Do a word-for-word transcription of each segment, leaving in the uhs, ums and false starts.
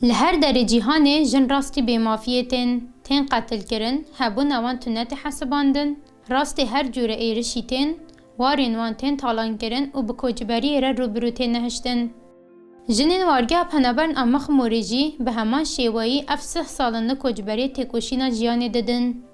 Li her derê cîhanê jin rastî bêmafiyê tên, tên qetilkirin, hebûna wan tune tê hesibandin, rastê her cûre êrişî tên, warên wan tên talankirin û bi koçberiyê re rû bi rû têne hiştin. Jinên wargeha penaberin a Mixmûrê jî bi heman şêweyî ev sih sal in li koçberiyê têkoşîna jiyanê didin.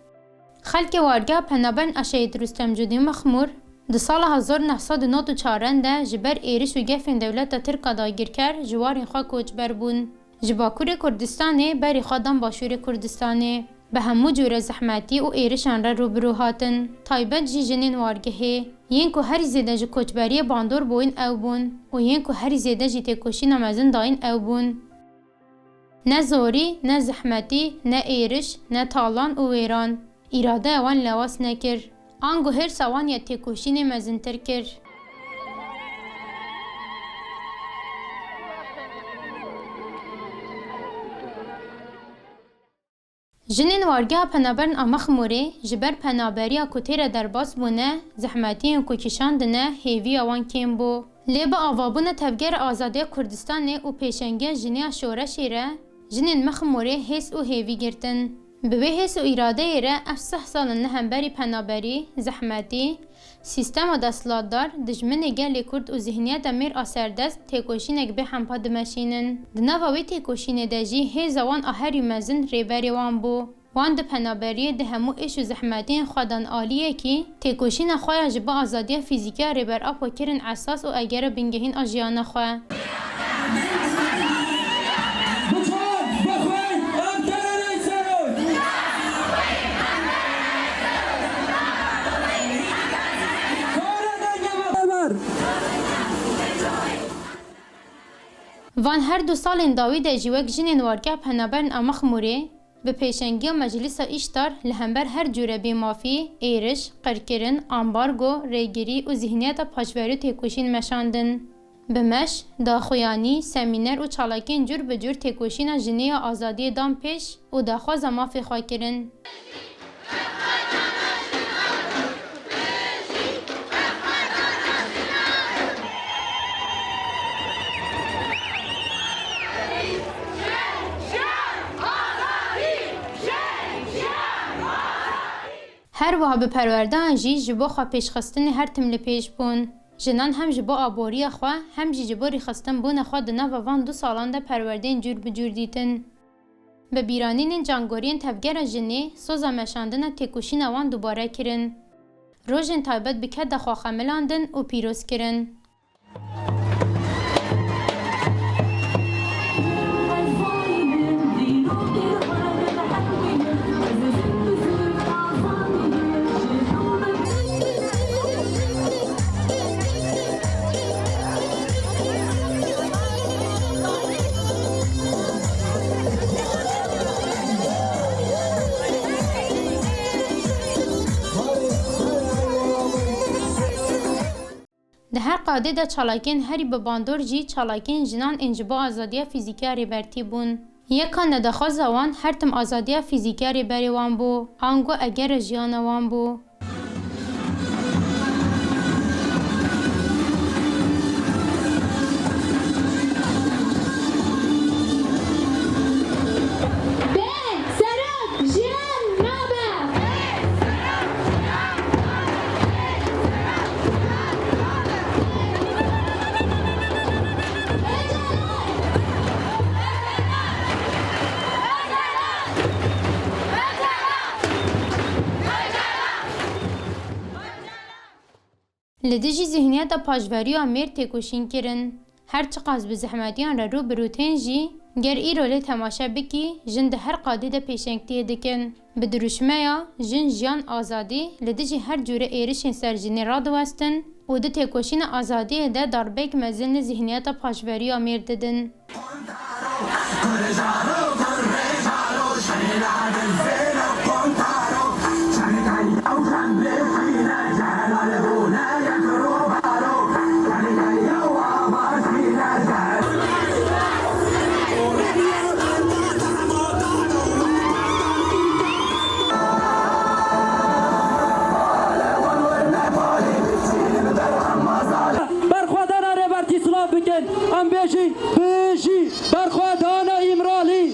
Xelkê wargeha penaberin a Şehîd Rûstem Cûdî Mixmûr di sala hezar neh sed û nod û çar de ji ber êriş û gefên dewleta Tirk a dagirker ji warên xwe koçber bûn. Ji Bakurê Kurdistanê berê xwe dan Başûrê Kurdistanê. Bi hemû cûre zehmetî û êrişan re rû bi rû hatin. Taybet jî jinên wargehê. Yên ku herî zêde ji koçberiyê bandor bûyîn ew bûn û yên ku herî zêde jî têkoşîna mezin dayîn ew bûn. Ne zorî, ne zehmetî, ne êriş, ne talan û wêran. Îradeya wan lewaz nekir. Ango hêrsa wan ya têkoşînê mezintir kir. Jinên wargeha penaberin a Mixmûrê ji ber penaberiya ku tê re derbas bûne, zehmetiyên ku kişandine, hêviya wan kêm bû. Lê bi avabûna Tevgera Azadiya Kurdistanê û pêşengiya jinê ya şoreşê re, jinên Mixmûrê hêz û hêvî girtin. Bi wê hêz û îradeyê re ev sih sal in li hemberî penaberî, zehmetî, sîstema desthilatdar, dijminê gelê Kurd û zihniyeta mêr a serdest têkoşînek bêhempa dimeşînin. Di nava wê têkoşînê de jî hêza wan a herî mezin rêberê wan bû. Wan di penaberiyê de hemû êş û zehmetiyên xwe dan aliyekî, têkoşîna xwe ya ji bo azadiya fîzîkî ya Rêber Apo kirin esas û egera bingehîn a jiyana xwe. Biçar, bixwin, em terorê serok. Kare denge me. Van her du salên dawî de jî wek jinên wargeha penaberin a Mixmûrê, bi pêşengiya Meclisa Îştar li hember her cûre bêmafî, êriş, qirkirin, ambargo, rêgirî û zihniyeta paşverî têkoşîn meşandin. Bi meş, daxuyanî, semîner û çalakiyên cûr bi cûr têkoşîna jinê ya azadiyê dan pêş û daxwaza mafê xwe kirin. Her wiha bi perwerdeyan jî ji bo xwe pêşxistinê her tim li pêş bûn. Jinan hem ji bo aboriya xwe, hem jî ji bo rêxistinbûna xwe di nava van du salan de perwerdeyên cûr bi cûr dîtin. Bi bîranînên cangoriyên Tevgera Jinê, soza meşandina têkoşîna wan dubare kirin. Rojên taybet bi keda xwe xemilandin û pîroz kirin. Di her qadê de çalakiyên herî bi bandor jî çalakiyên jinan ên ji bo azadiya fîzîkî ya Rêbertî bûn. Yeka nedaxwaza wan her tim azadiya fîzîkî ya Rêberê wan bû, ango egera jiyana wan bû. Bê serok jiyan nabe. Li dijî zihniyeta paşveriya mêr têkoşîn kirin. Her çiqas bi zehmetiyan re rû bi rû tên jî, ger îro lê temaşe bikî, jin di her qadê de pêşengtiyê dikin. Bi dirûşmeya Jin, Jiyan, Azadî li dijî her cûre êrişên ser jinê radiwestin û di têkoşîna azadiyê de darbeyek mezin li zihniyeta paşveriya mêr didin. Berxwedana Rêbertî silav bikin. Em bêjî, bijî berxwedana Îmralî.